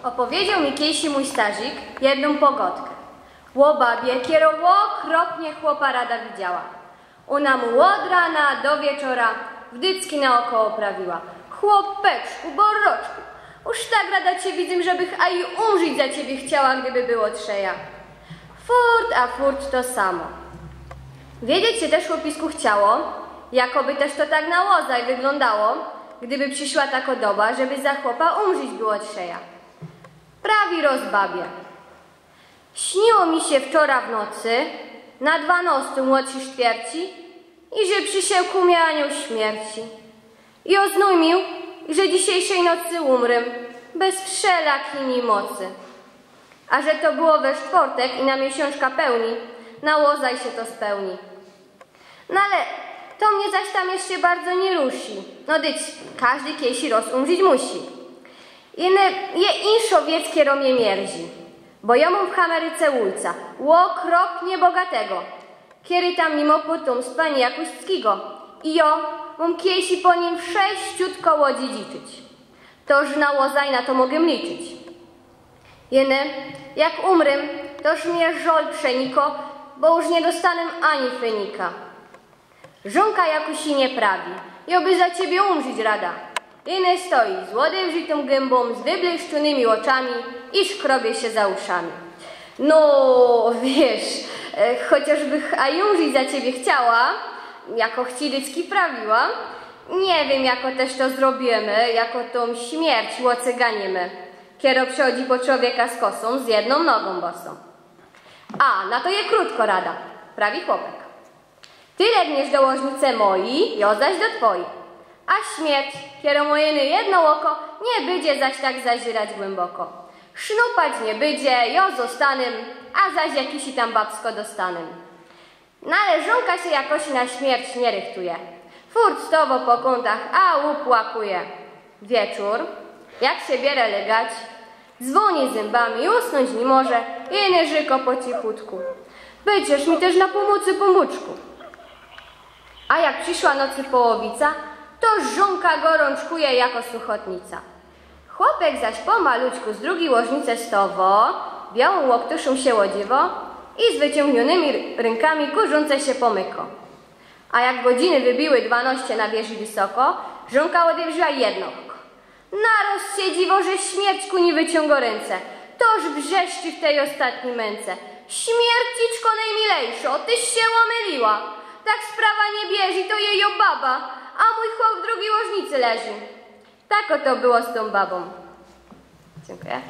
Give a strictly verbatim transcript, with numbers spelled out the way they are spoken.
Opowiedzioł mi kejsi mōj starzik jednōm pogodkã ô babie, kero ôkropnie chłopa rada widziała. Ôna mu ôd rana do wieczora wdycki naôkoło prawiła. Chłopeczku, boroczku, już tak rada cie widzã, żebych aj umrzić za ciebie chciała, gdyby było trzeja. Furt a furt to samo. Wiedzieć sie tyż, chłopisku, chciało, jakoby tyż to tak na łozaj wyglōndało, gdyby prziszła takŏ doba, żeby za chłopa umrzić było trzeja. Prawi roz babie. Śniło mi sie wczora w nocy na dwanŏstym ôd sztwierci i że prziszeł ku mie anioł śmierci. I ôznojmił, że dzisiejszej nocy umrym bez wszelakij mocy. A że to było we sztwortek i na miesiōnczka pełni, na łozaj sie to spełni. No ale to mie zaś tam jeszcze bardzo niy rusi. No dyć, kożdy kejsi roz umrzić musi. Ino je inszo wiec, kero mie mierzi. Bo jŏ mōm w Ameryce ôjca, ôkropnie bogatego, kery tam ni mŏ potōmstwa nijakuśckigo. I jŏ mōm kejsi po nim wszyściutko ôdziedziczyć. Toż na łozaj na to mogã liczyć. Ino, jak umrym, toż mie żol przenikŏ, bo już niy dostanã ani fenika. Żōnka jakuś niy prawi, jŏ by za ciebie umrzić rada. Ino stoi z ôdewrzitōm gębōm, z wybleszczōnymi ôczami i szkrobie sie za uszami. No, wiysz, e, chociŏżbych aj umrzić za ciebie chciała, jako chci dycki prawiła, niy wiym, jako tyż to zrobiymy, jako tōm śmierć ôcyganiym. Kero przodzi po człowieka z kosōm, z jednōm nogōm bosōm. A, na to je krōtko rada, prawi chłopek. Ty legniesz do łożnice mojij, jŏ zaś do twojij. A śmierć, kero mŏ ino jedno ôko, niy bydzie zaś tak zazerać głymbiōko. Sznupać niy bydzie, jŏ zostanã, a zaś jakijś tam babsko dostanã. No ale żōnka sie jakoś na śmierć niy rychtuje. Furt stŏwŏ po kōntach, a ôpłakuje. Wieczōr, jak sie biere legać, zwōni zymbami, usnōńć niy może, ino rzykŏ po cichutku: Bydziesz mi tyż na pōmōcy, Pōnbōczku. A jak prziszła nocy połowica, to żōnka gorōnczkuje jako suchotnica. Chłopek zaś pomaluczku z drugij łożnice stŏwŏ, białōm ôktuszōm sie ôdziywŏ i z wyciōngniōnymi r-, rynkami ku żōnce sie pōmykŏ. A jak godziny wybiły dwanŏście na wieży wysoko, żōnka ôdewrzła jednŏ ôko. Naroz sie dziwŏ, że śmierć ku nij wyciōngŏ rynce, toż wrzeszczy w tyj ôstatnij mynce: Śmierciczko nojmilejszŏ, tyś sie ômyliła. Tak sprawa niy bieży, to je jŏ baba, a mōj chłop w drugij łożnicy leży. Tak ôto było z tōm babōm. Dziynkuję.